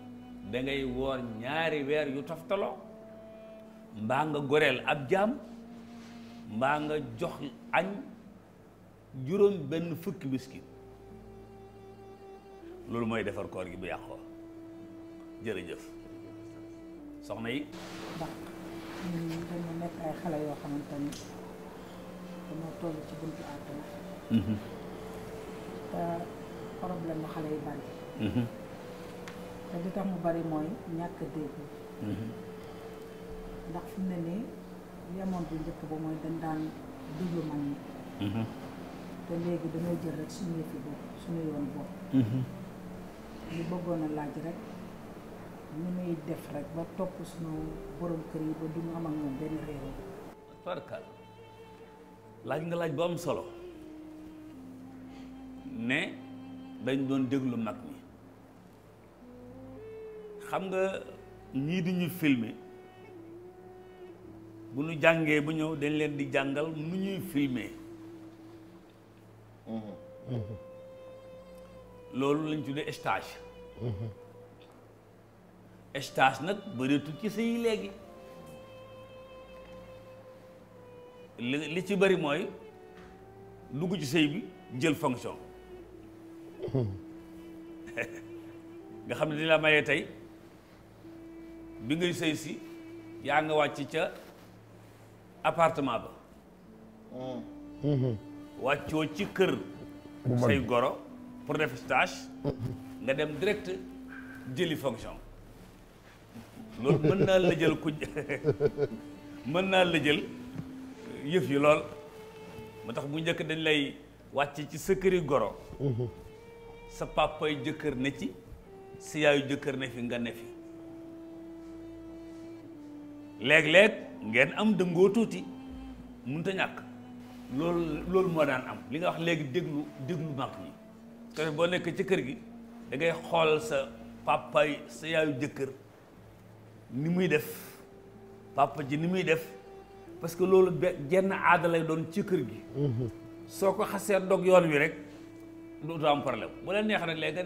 da ngay woor ñaari weer yu toftaloo mbaa nga goreel ab jaam mbaa nga jox añ juróom benn fukki miskin loolu mooy defar koor gi bu yàqoo jërëjëf soxna yi
ndax ñun dañu nekk ay xale yoo xamante ni dañoo toll ci buntu àdduna te problème mu xale yu bari te li tax mu bari mooy ñàkk dégg ndax fi mu ne nii yemoon bu njëkk ba mooy dañ daan déglu mag ñi te léegi dañoo jël rek suñu yëfi bopp suñu yoon bopp ñu bëggoon a laaj rek ñu muy def rek ba topp suñu borom kër yi ba duñu am ak ñoom benn réew
farkal laaj nga laaj bu am solo ne dañ doon déglu mag ñi xam nga ñii di ñu filmer bu ñu jàngee bu ñëw dañ leen di jàngal nu ñuy filmer loolu lañ tuddee stage stage nag bëreetul ci sëy léegi li ci bëri mooy dugg ci sëy bi jël fonction nga xam ne di la mayee tey bi ngay sëy si yaa nga wàcc ca appartement ba wàccoo ci kër say goro pour def stage nga dem direct jëli fonction loolu mën naa la jël mën naa la jël yëf yi lool moo tax bu njëkk dañ lay wàcc ci sa këri goro sa papay jëkkër ne ci sa yaayu jëkkër ne fi nga ne fi léeg-léeg ngeen am dëngoo tuuti mënut a ñàkk loolu moo daan am li nga wax léegi déglu mag ñi te boo nekk ci kër gi da ngay xool sa papay sa yaayu jëkkër ni muy def papa ji ni muy def parce que loolu jenn aada lay doon ci kër gi soo ko xasee dog yoon wi rek du am problème bu leen neex rek léegi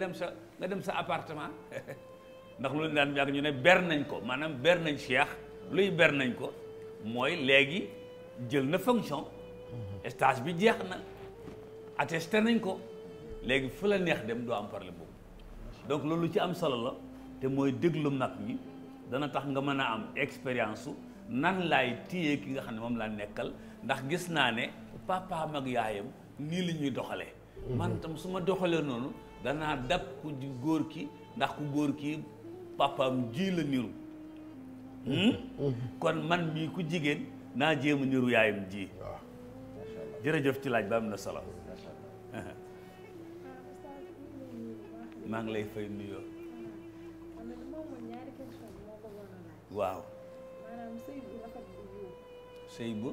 nga dem sa appartement ndax loolu daan yàgg ñu ne ber nañ ko maanaam ber nañ Cheikh luy ber nañ ko mooy léegi jël na fonction stage bi jeex na attesté nañ ko léegi fu la neex dem doo am problème boobu donc loolu ci am solo la te mooy déglu mag ñi dana tax nga mën a am expérience su nan laay téye ki nga xam ne moom laa nekkal ndax gis naa ne papaam ak yaayam nii la ñuy doxalee man tam su ma doxalee noonu danaa dab ku góor ki ndax ku góor ki papaam ji la niru kon man mii ku jigéen naa jéem a niru yaayam ji jërëjëf ci laaj ba am na solo maa ngi lay fay nuyoo waaw sëy bu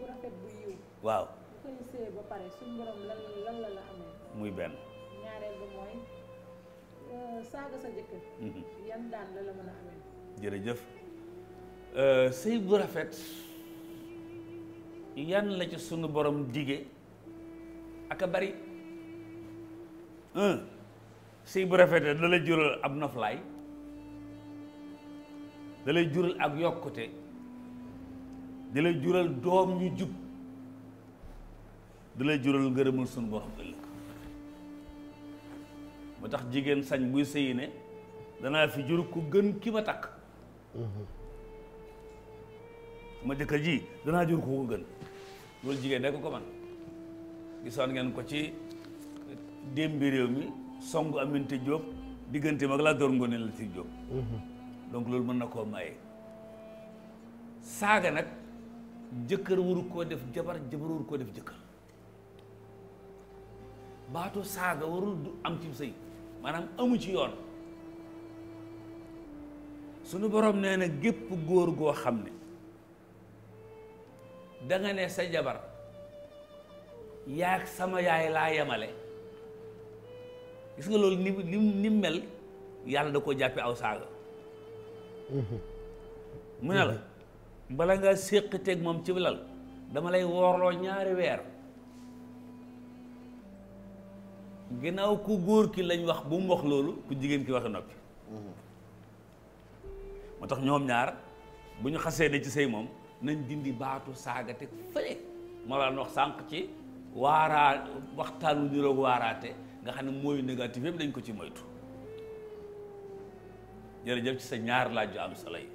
rafet bu yiw
waaw
bu koy sëy ba pare suñu borom lan la amee
muy benn
ñaareel ba mooy saaga sa jëkkër yan daan la mën a amee
jërëjëf sëy bu rafet yan la ci sunu borom dige ak a bari sëy bu rafet da lay jural ab noflaay da lay jural ak yokkute da lay jural doom ñu jub da lay jural ngërëmul sunu borom ëllëg moo tax jigéen sañ buy sëyi ne danaa fi jur ku gën ki ma takk ma jëkkër ji danaa jur ku ko gën loolu jigéen da ko man gisoon ngeen ko ci démbi réew mi songu Aminata Diop diggante mag laa door Ngoné Latyr Diop donc loolu mën na koo maye saaga nag jëkkër waru koo def jabar waru koo def jëkkër baatu saaga warul du am ci sëy maanaam amu ci yoon sunu borom nee na gépp góor goo xam ne danga ne sa jabar yaag sama yaay laa yemale gis nga loolu ni mel yàlla da ko jàppe aw saaga mu ne la bala nga séq teg moom ci lal dama lay woorloo ñaari weer ginnaaw ku góor ki lañ wax bu mu wax loolu ku jigéen ki waxe noppi moo tax ñoom ñaar bu ñu xasee de ci sëy moom nañ dindi baatu saaga teg fële moo la wax sànq ci waxtaan wu niroog waaraate nga xam ne mooy négatif yëpp dañ ko ci moytu jërëjëf ci sa ñaar laaj yu am solo yi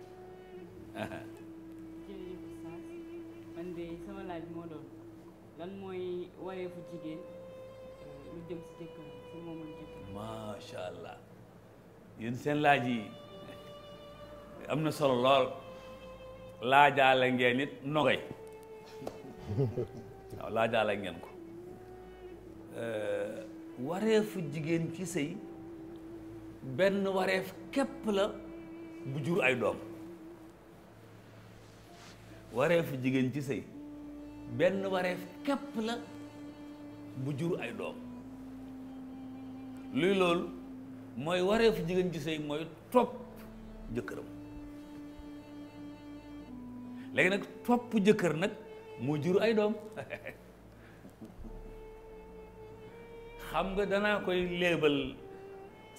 jërëjëf Oustaz man de sama laaj moo doon lan mooy wareefu jigéen lu jëm si jëkkër si moomal jëkkër
macha allah yéen seen laaj yi am na solo lool laajaale ngeen it nogay waaw laajaale ngeen ko wareefu jigéen ci sëy benn wareef képp la bu jur ay doom wareefu jigéen ci sëy benn wareef képp la bu jur ay doom luy loolu mooy wareefu jigéen ci sëy mooy topp jëkkëram léegi nag topp jëkkër nag moo jur ay doom xam nga danaa koy léebal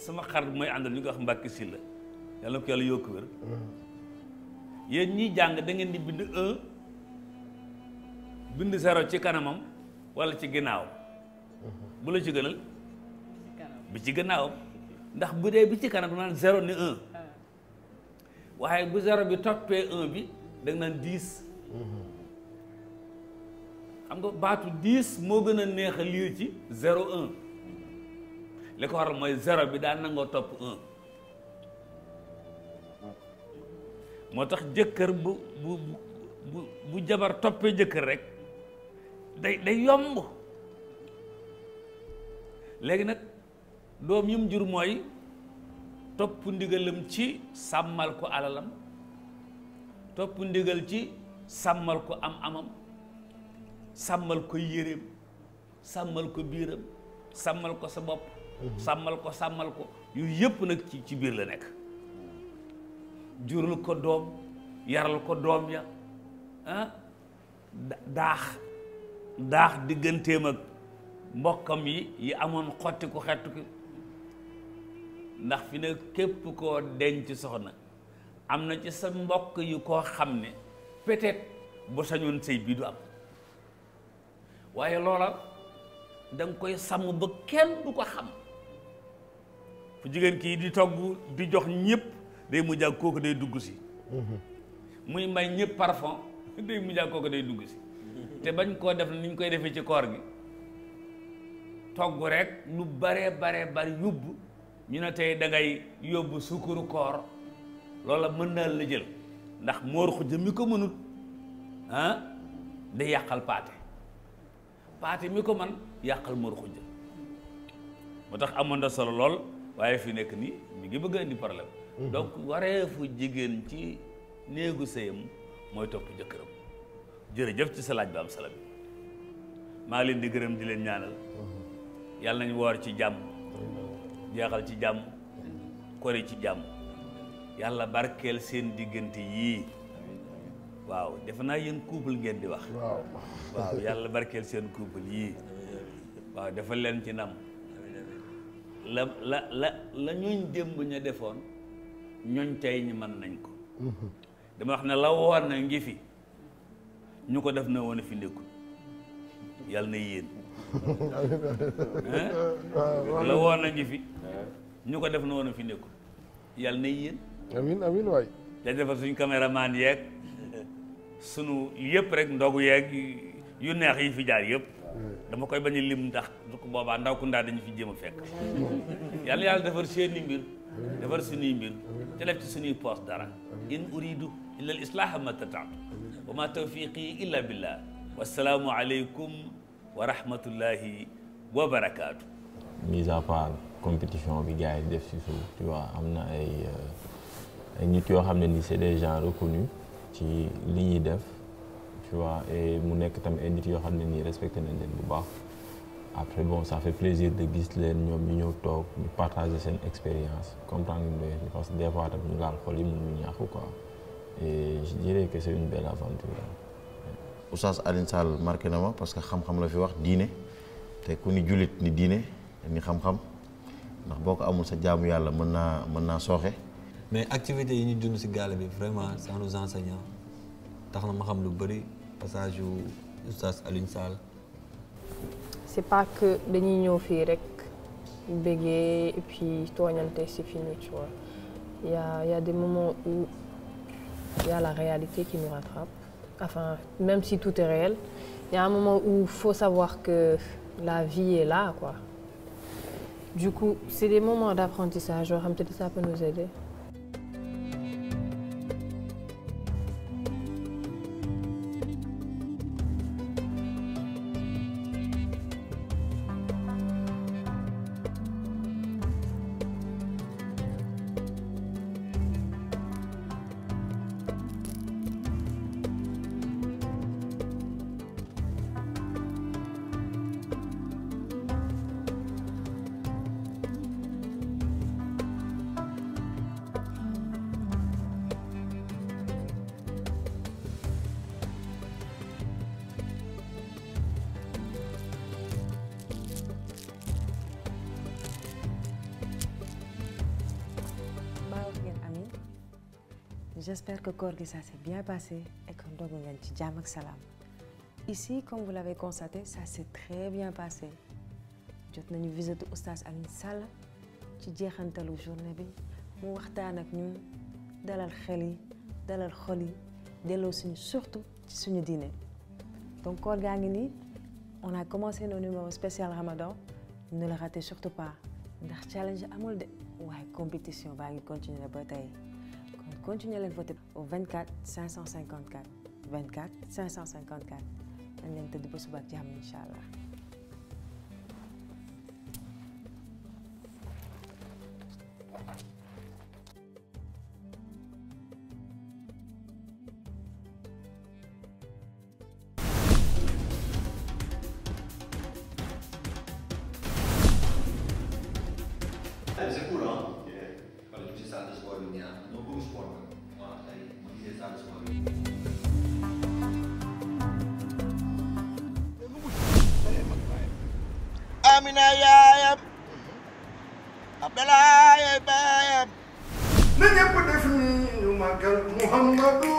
sama xarit mooy àndal ñu ko wax Mbàkke Sylla yàlla na ko yàlla yokk wér yéen ñiy jàng da ngeen di bind 1 bind 0 ci kanamam wala ci ginnaaw bu la ci gënal bi ci gannaawam ndax bu dee bi ci kanam naan 0 ni 1 waaye bu 0 bi toppee 1 bi da nga naan 10 xam nga baatu 10 moo gën a neex a liir ci 0 1 li ko waral mooy 0 bi daan nangoo topp 1 moo tax jëkkër bu jabar toppee jëkkër rek day yomb léegi nag doom yum jur mooy topp ndigalam ci sàmmal ko alalam topp ndigal ci sàmmal ko am amam sàmmal ko yéreem sàmmal ko biiram sàmmal ko sa bopp sàmmal ko yooyu yëpp nag ci biir la nekk jural ko doom yaral ko doom ya daax digganteem ak mbokkam yi amoon xotti ko xettu ki ndax fi ne képp koo denc soxna am na ci sa mbokk yu koo xam ne peut-être bu sañoon sëy bii du am waaye loola da nga koy sàmm ba kenn du ko xam fu jigéen kii di togg di jox ñëpp day mujj ak kooku day dugg si muy may ñëpp parfum day mujj ak kooku day dugg si te bañ koo def ni ñu koy defee ci koor gi togg rek lu bare bari yóbbu ñu ne tey da ngay yóbbu sukkuru koor loola mën naa la jël ndax moor xuja mi ko mënut day yàqal paate mi ko man yàqal moor xuja moo tax amoon na solo lool waaye fi nekk nii mi ngi bëgg a indi problème donc wareefu jigéen ci néegu sëyam mooy topp jëkkëram jërëjëf ci sa laaj ba am sala bi maa ngi leen di gërëm di leen ñaanal yàlla nañ woor ci jàmm jeexal ci jàmm kori ci jàmm yàlla barkeel seen diggante yii waaw defe naa yéen couple ngeen di wax waaw yàlla barkeel seen couple yii waaw dafa leen ci ndam la ñooñ démb ña defoon ñooñ tey ñi mën nañ ko dama wax ne la woon na ngi fi ñu ko def na woon a fi nekkul yàlla na yéen la woon na ngi fi ñu ko def na woon a fi nekkul yàlla na yéen
amiin waay
da defal suñ caméraman yeeg sunu yëpp rek ndogu yeeg yu neex yi fi jaar yëpp dama koy bañ a lim ndax du ko boobaa ndaw ku ndaa dañu fi jéem a fekk yàlla defar seeni mbir defar suñuy mbir te def ci suñuy poos dara in uridu illa al islaha ma tataatu wa ma tawfiqi illa billah wassalaamu aleykum wa rahmatullahi wa barakaatu.
mise à part compétition bi gars yi def si suuf tu vois am na ay nit yoo xam ne ni c'est des gens reconnus ci li ñuy def tu vois et mu nekk tam ay nit yoo xam ne nii respecté nañ leen bu baax après bon ça fait plaisir de gis leen ñoom ñu ñëw toog ñu partager seen expérience comprendre nga parce que des fois tam ñu laal xol yi mënuñu ñàkk quoi et je dirais que c'est une belle aventure.
Oustaz Alioune Sall marqué na ma parce que xam-xam la fi wax diine te ku ni jullit ni diine ni xam-xam ndax boo ko amul sa jaamu yàlla mën naa sooxe.
mais activités yi ñu dund ci gaale bi vraiment ça nous enseigne tax na ma xam lu bëri passage yu Oustaz Alioune Sall.
c'est pas que dañuy ñëw fii rek bégee et puis tooñante c'est fini tu vois il y a des moments où il y a la réalité qui nous rattrape. Enfin, même si tout est réel, il y a un moment où il faut savoir que la vie est là, quoi. Du coup, c'est des moments d'apprentissage. Peut-être ça peut nous aider.
j'espère que koor gi ça s'est bien passé et que ndogu ngeen ci jàmm ak salaam. Ici, comme vous l'avez constaté, ça s'est très bien passé. Jot nañu visite oustaz Alioune Sall ci jeexantalu journée bi mu waxtaan ak ñun dalal xel yi dalal xol yi delloo suñu surtout ci suñu diine. Donc koor gaa ngi nii on a commencé nos numéros spécial Ramadan ne le ratez surtout pas ndax challenge amul de waaye compétition baa ngi continuer ba tey kon continuer leen voter au 24 554 24 554 dañ leen tëdd ba suba ak jàmm incha allah.
C'est cool, hein? Quand tu fais ça de sport, il y a un nouveau sport. Voilà, on disait ça de sport.
Amina yaayam Abdallah yaay baayam
na ñëpp def ni ñu màggal Muhammadu